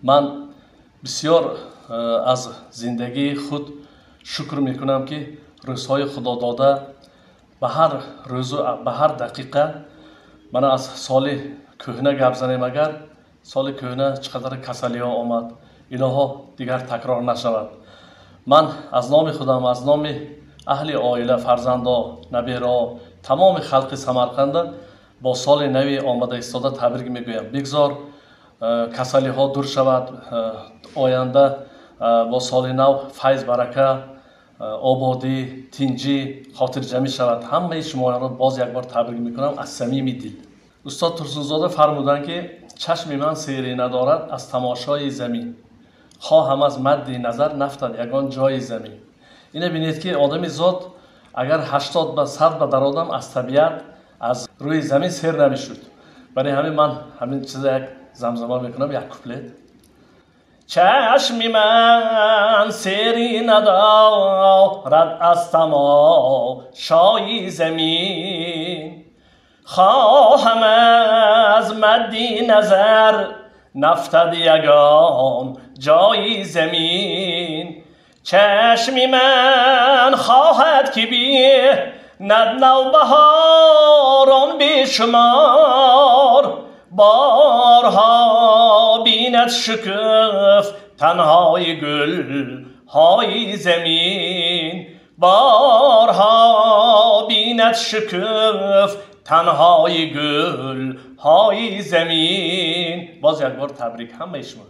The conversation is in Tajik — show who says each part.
Speaker 1: Ман бисёр аз зиндагии худ шукр мекунам, ки рӯзҳои худодода ба ҳар рӯзу ба ҳар дақиқа. Мана, аз соли кӯҳна гап занем агар, соли кӯҳна чӣ қадар касалиҳо омад, илоҳо, дигар такрор нашавад. Ман аз номи худам, аз номи аҳли оила, фарзандо, наберао, тамоми халқи Самарқанда бо соли нави омада истода табрик мегӯям. Бигзор касалиҳо дур шавад, оянда бо соли нав файз, барака, ободӣ, тинҷӣ, хотирҷамӣ шавад. Ҳамаи шуморо боз як бор табрик мекунам аз самими дил. Устод Турсунзода фармуданд, ки чашми ман серӣ надорад аз тамошои замин, хоҳам аз мадди назар нафтад ягон ҷои замин. Ина бинед, ки одами зот агар 80 ба 100 ба дародам, аз табиат, аз рӯи замин сер намешуд. Барои ҳамин ман ҳамин чиза як замзама мекунам, як куплет. Чашми ман серӣ надорад аз тамошои замин, хоҳам аз мадди назар нафтад ягон ҷои замин. Чашми ман хоҳад, ки бинад навбаҳорон бешумор, борҳо бинад шукуфтанҳои гулҳои замин, борҳо бинад шукуфтанҳои гулҳои замин. Боз як бор табрик ҳамаи шумо.